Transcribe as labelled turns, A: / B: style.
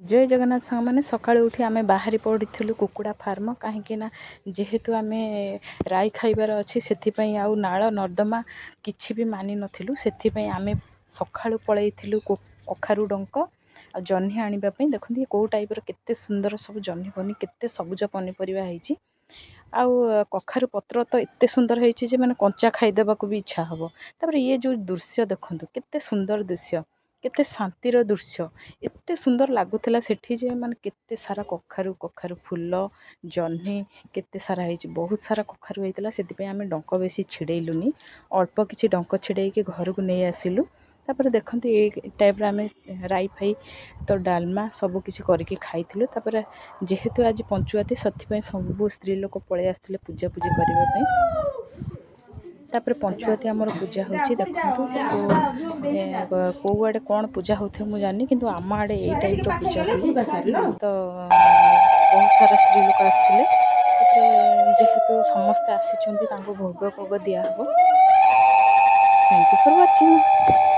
A: ଜୟ ଜଗନ୍ନାଥ ସାଙ୍ଗମାନେ। ସକାଳୁ ଉଠି ଆମେ ବାହାରି ପଡ଼ିଥିଲୁ କୁକୁଡ଼ା ଫାର୍ମ, କାହିଁକି ନା ଯେହେତୁ ଆମେ ରାଇ ଖାଇବାର ଅଛି, ସେଥିପାଇଁ ଆଉ ନାଳ ନର୍ଦ୍ଦମା କିଛି ବି ମାନି ନଥିଲୁ। ସେଥିପାଇଁ ଆମେ ସକାଳୁ ପଳେଇଥିଲୁ କଖାରୁ ଡଙ୍କ ଆଉ ଜହ୍ନି ଆଣିବା ପାଇଁ। ଦେଖନ୍ତୁ, ଇଏ କେଉଁ ଟାଇପ୍ର, କେତେ ସୁନ୍ଦର ସବୁ ଜହ୍ନି ଫନି, କେତେ ସବୁଜ ପନିପରିବା ହେଇଛି। ଆଉ କଖାରୁ ପତ୍ର ତ ଏତେ ସୁନ୍ଦର ହେଇଛି ଯେ ମାନେ କଞ୍ଚା ଖାଇଦେବାକୁ ବି ଇଚ୍ଛା ହେବ। ତାପରେ ଇଏ ଯେଉଁ ଦୃଶ୍ୟ ଦେଖନ୍ତୁ, କେତେ ସୁନ୍ଦର ଦୃଶ୍ୟ, କେତେ ଶାନ୍ତିର ଦୃଶ୍ୟ। ଏତେ ସୁନ୍ଦର ଲାଗୁଥିଲା ସେଠି ଯେ ମାନେ କେତେ ସାରା କଖାରୁ, କଖାରୁ ଫୁଲ, ଜହ୍ନି କେତେ ସାରା ହେଇଛି। ବହୁତ ସାରା କଖାରୁ ହେଇଥିଲା। ସେଥିପାଇଁ ଆମେ ଡଙ୍କ ବେଶୀ ଛିଡ଼େଇଲୁନି, ଅଳ୍ପ କିଛି ଡଙ୍କ ଛିଡ଼େଇକି ଘରକୁ ନେଇ ଆସିଲୁ। ତାପରେ ଦେଖନ୍ତୁ, ଏଇ ଟାଇପ୍ର ଆମେ ରାଇ ଫାଇ ତ ଡାଲମା ସବୁ କିଛି କରିକି ଖାଇଥିଲୁ। ତାପରେ ଯେହେତୁ ଆଜି ପଞ୍ଚୁଆତି, ସେଥିପାଇଁ ସବୁ ସ୍ତ୍ରୀ ଲୋକ ପଳେଇ ଆସିଥିଲେ ପୂଜାପୂଜି କରିବା ପାଇଁ। ତାପରେ ପଞ୍ଚୁଆତି ଆମର ପୂଜା ହେଉଛି। ଦେଖନ୍ତୁ, ସେ କେଉଁ ଆଡ଼େ କ'ଣ ପୂଜା ହେଉଥିବ ମୁଁ ଜାଣିନି, କିନ୍ତୁ ଆମ ଆଡ଼େ ଏଇ ଟାଇପ୍ର ପୂଜା ହୁଏ। ତ ବହୁତ ସାରା ସ୍ତ୍ରୀ ଲୋକ ଆସିଥିଲେ। ତାପରେ ଯେହେତୁ ସମସ୍ତେ ଆସିଛନ୍ତି, ତାଙ୍କୁ ଭୋଗ ଫୋଗ ଦିଆହେବ। Thank you for watching.